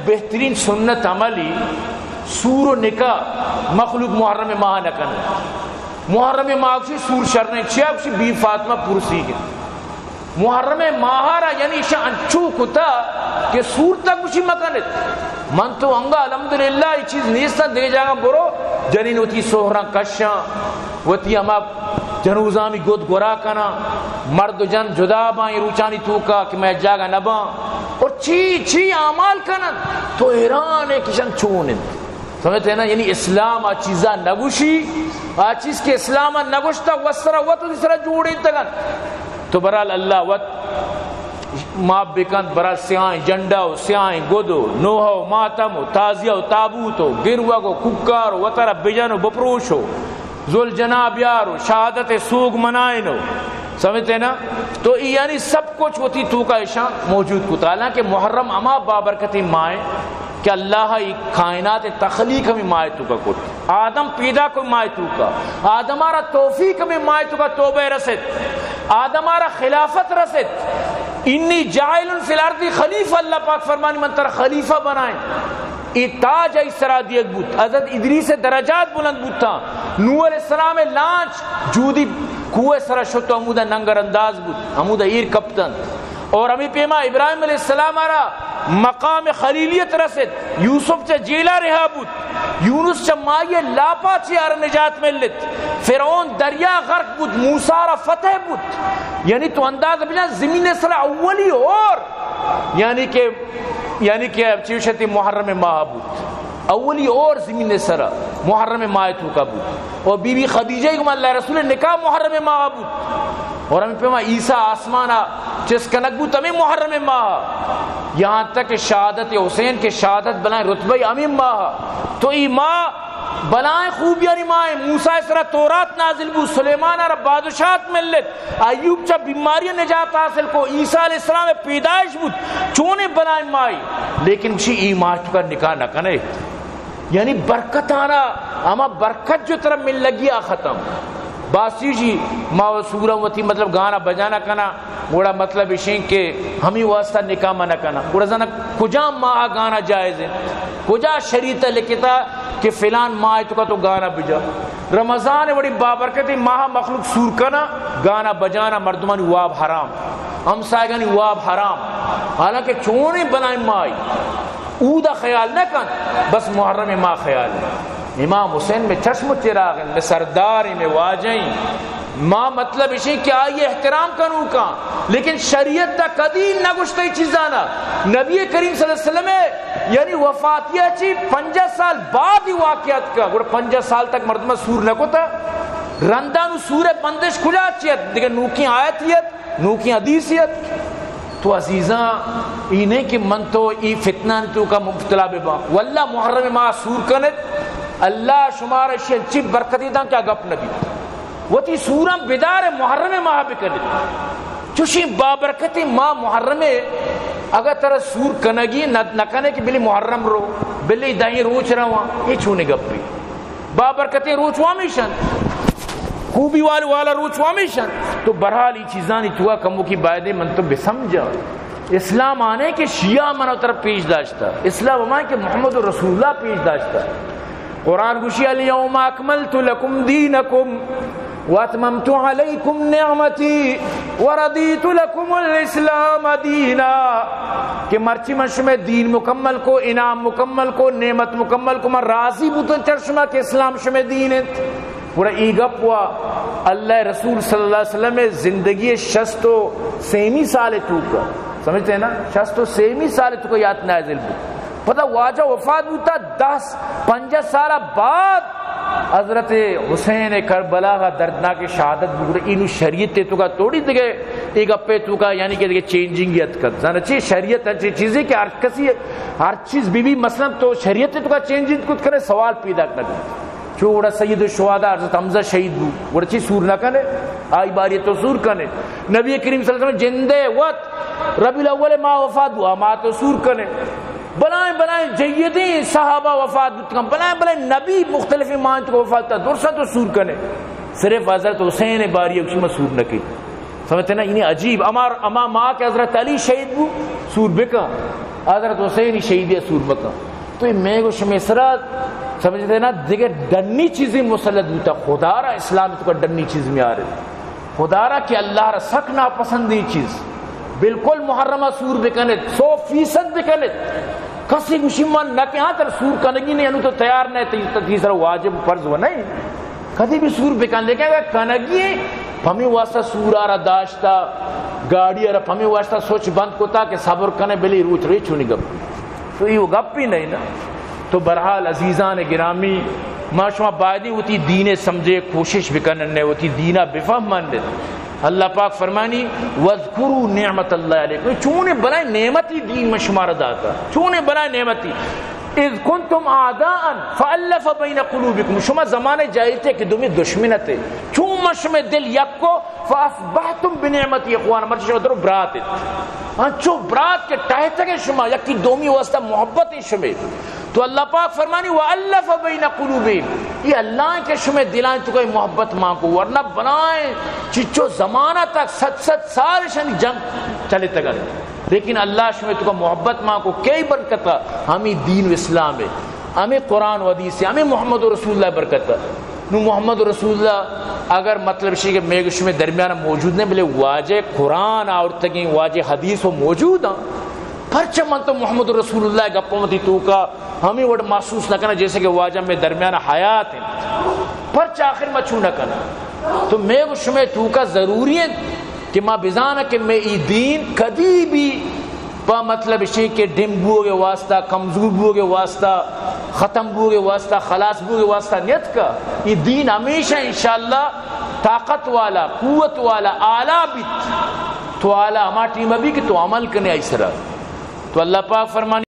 بہترین سنت عملی سور و نکاح مخلوق محرم ماہ نہ کنت۔ محرم ماہ گوشی سور شر نہیں، چیا گوشی بی فاطمہ پرسی کہ محرم ماہ را یعنی ایشاں انچو کتا کہ سور تک گوشی مکنت۔ من تو انگا الحمدللہ یہ چیز نیستن، دگہ جاگہ برو، جنین وتی سہراں کشاں، وتی ہما جنوزامی گد گورا کناں، مرد و جن جدا باں اے روچانی توکا کہ مئے جاگہ نہ باں۔ اور چی چی اعمال کنن، تو حیران ہے کہ شن چون انت۔ سمجھتے ہیں نا؟ یعنی اسلام آ چیزا نگوشی، آ چیز کہ اسلام نگوشتا، وسرا وت سرا جوڑینتگن۔ تو برال اللہ وت معاف بکنت، برال سیاہیں جنڈا و سیاہیں گد و نوحہ و ماتم و تعزیہ و تابوت و گروگ و کوکار و وترا بجن و بپروش و ذوالجناح بیار و شہادت سوگ منائن و، سمجھتے نا؟ تو ای یعنی سب کچھ وتی توکا ایشاں موجود کتا، حالانکہ محرم ہما بابرکتیں ماہ کہ اللہ ای کائنات تخلیق ہمیں ماہ توکا کت، آدم پیدا کو ماہ توکا، آدم آرا توفیق ہمیں ماہ توکا توبہ رست، آدم آرا خلافت رست۔ انی جاعل فی الارض خلیفہ، اللہ پاک فرمانی من ترا خلیفہ بنائیں۔ اے تاج آئی سرا دیگ بوت، حضرت ادریس درجات بلند بوتاں۔ نوح علیہ السلام لانچ جودی کوہ سرا شت و ہمودا ننگر انداز بوت، ہمودا ایر کپتنت۔ اور ہمیں پیما ابراہیم علیہ السلام آرا مقام خلیلیت رست، یوسف چہ جیلا رہا بوت، یونس چہ مائی لاپا چہ آرا نجات ملت، فرعون دریا غرق بوت، موسیٰ را فتح بوت۔ یعنی تو انداز بجان زمین سرا اولی اور یعنی کہ یعنی کہ چیوشتی محرم ماہ بوت، اولی اور زمین سرا محرم ماہ توکا بوت۔ اور بی بی خدیجہ گم اللہ رسول نکاح محرم ماہ بوت۔ اور ہمیں پیما عیسیٰ آسمانا چست کنگ بوت ہمیں محرم ماہ، یہاں تک کہ شہادت حسین کے شہادت بلائیں رتبہ ہمیں ماہ۔ تو ای ماہ بلائیں خوبیانی ماہ۔ موسیٰ سرا تورات نازل بوت، سلیمان را بادشاہت ملت، ایوب چہ بیماری نجات حاصل کو، عیسیٰ علیہ السلام پیدائش بوت، چونیں بلائیں ماہی، لیکن گوشی ای ماہ توکا نکاح نہ کنے۔ یعنی برکت آنا، ہما برکت جو ترا مل لگی آ ختم۔ باسی جی ما و سورا وتی مطلب گانا بجانا کنا، گڑا مطلب اشیں کہ ہمیں واسطہ نکاح منع کنا۔ گڑا زنا کجام ماہ گانا جائز ہے؟ کجا شریعت لکھتا کہ فلان ماہ توکا تو گانا بجا؟ رمضان وڑی بابرکتی ماہ مخلوق سور کنا، گانا بجانا مردمانی واب حرام، ہمسایگانی واب حرام۔ حالانکہ چونیں بلائیں ماہی اودا خیال نہ کن، بس محرم ماہ خیال۔ امام حسین میں چشم و چراغ ہیں، میں سردار ہیں، میں واجہ ہیں۔ ما مطلب اشیں کہ آئی احترام کنوکاں، لیکن شریعت تا کدی نہ گوشتہ ای چیزانا۔ نبی کریم صلی اللہ علیہ وسلم یعنی وفاتیا چی پنجاہ سال بعد ہی واقعات کا، گڑا پنجاہ سال تک مردمہ سور نہ کتا۔ رندانو سور بندش کجا چیت؟ دیگه نوکیں آیت یت، نوکیں حدیث یت۔ تو عزیزاں، ای نہیں کہ من تو ای فتنہ توکا مبتلا بباں۔ واللہ محرم ماہ سور کنت، اللہ شمارا اشی انچی برکتی داں کہ گپ نبی۔ وتی سوراں بدار محرم ماہ بکنت۔ چوشیں بابرکتیں ماہ محرم، اگر ترا سور کنگی نہ، نہ کنے کہ بلی محرم رو، بلی دہیں روچ رواں، یہ چونیں گپی؟ بابرکتیں روچ وامیشن، خوبی والے والا روچ وامیشن۔ تو بہرحال ای چیزانی توکا کموکی بایدے من تو بسمجھا۔ اسلام آنے کہ شیعہ منا ترا پیش داشتا، اسلام ہمائیں کہ محمد رسول اللہ پیش داشتا۔ قرآن گوشی، الیوم اکملت لکم دینکم واتممت علیکم نعمتی ورضیت لکم الاسلام دینا، کہ مرچی من شمئے دین مکمل کو، انعام مکمل کو، نعمت مکمل کو، من راضی بوتوں چر شما کہ اسلام شمئے دین انت۔ گڑا ای گپ وا اللہ رسول صلی اللہ علیہ وسلم زندگی شست و سیمی سال توکا، سمجھتے ہیں نا، شست و سیمی سال توکا یات نازل بو۔ پدا واجہ وفات بوتا، دس پنجاہ سال بعد حضرت حسین کربلا کا دردناک شہادت بگڑے۔ اینو شریعت توکا توڑی دگے، ای گپے توکا یعنی کہ دگے چینجنگ یت کت۔ زانا چی شریعت انچی چیزی کہ ہر کسی، ہر چیز بی بی، مثلاً تو شریعت توکا چینجنگ کت کنے، سوال پیدا نہ بی۔ چو گڑا سید الشہداء حضرت حمزہ شہید بو، گڑا چی سور نہ کنے؟ آئی باری تو سور کنے۔ نبی کریم صلی اللہ علیہ وسلم جندے وت ربیع الاول ماہ وفات بو، آ ماہ تو سور کنے۔ بلائیں بلائیں جیدیں صحابہ وفات بوتگاں، بلائیں بلائیں نبی مختلفیں ماہ تو وفات تا، درساں تو سور کنے۔ صرف حضرت حسین باری اکشی ما سور نہ کی۔ سمجھتے نا؟ یعنی عجیب۔ اما، اما ماہ کہ حضرت علی شہید بو، سور بکا۔ حضرت حسین شہیدی سور بکن۔ تو یہ میں گو شمے سرا سمجھتے نا، دیگه ڈنی چیزیں مسلط بوتا۔ خدا را اسلام تو کا ڈنی چیز میارے۔ خدا را کہ اللہ را سک ناپسندیں چیز، بالکل محرمہ سور بکنت، سو فیصد بکنت۔ کسی گوشی من نہ کہ ہاں تر سور کنگی نہیں، انو تو تیار نہ تی، تی سر واجب فرض و نہیں۔ کدی بھی سور بکن، لیکن اگر کنگی ہے، پمی واسطہ سورا را داشتا، گاڑی را پمی واسطہ سوچ بند کتا کہ صبر کنے بلی روچ ریچ ہونی گپ۔ تو یہ گپ ہی نہیں نا۔ تو بہرحال عزیزان گرامی، ما شما بایدیں وتی دین سمجھے کوشش بکنن، وتی دینا بفہمن۔ اللہ پاک فرمانی، "واذکروا نعمت اللہ علیکم"، چون بلائیں نعمتی دین میں شمارا داتا، چون بلائیں نعمتی۔ "اذ کنتم اعداء فالف بین قلوبکم"، شما زمانے جاہلیتے کہ دومی دشمن تے، چون ما شما دل یک کو، "فاصبحتم بنعمتی اخوانا"، مرچی شما درو برات ات۔ انچو برات کہ ٹہتگے شما، یکی دومی واسطہ محبت شمے۔ تو اللہ پاک فرمانی، "والف بین قلوبہم"، یہ اللہ کہ شمے دلائیں تو کوئی محبت مان کو، ورنہ بلائیں چچو زمانہ تک ست ست سال شنی جنگ چلے تگن۔ لیکن اللہ شمے تو کا محبت مان کو، کئی برکتا؟ ہمیں دین و اسلام ہے، ہمیں قرآن و حدیث ہے، ہمیں محمد و رسول اللہ برکتا۔ نو محمد رسول اللہ اگر مطلب شی کہ میں شمے درمیان موجود نہیں، بلے واجہ قرآن آورتگیں، واجہ حدیث و موجود ہیں۔ پرچہ من تو محمد رسول اللہ گپ متی تو کا ہمیں وڈ محسوس نہ کنا جیسے کہ واجہ میں درمیان حیات ہیں۔ پرچہ آخر ما چو نہ کنا؟ تو میں شمے تو کا ضروری ہے کہ ما بزانا کہ میں ای دین کدی بھی پا مطلب شی کہ ڈم بوگے واسطہ، کمزور بوگے واسطہ، ختم بوگے واسطہ، خلاص بوگے واسطہ نیت کا۔ یہ دین ہمیشہ انشاءاللہ طاقت والا، قوت والا، اعلیٰ بیت۔ تو اعلیٰ ہما ٹیم ابھی کہ تو عمل کنے آئی سرا۔ تو اللہ پاک فرمانی،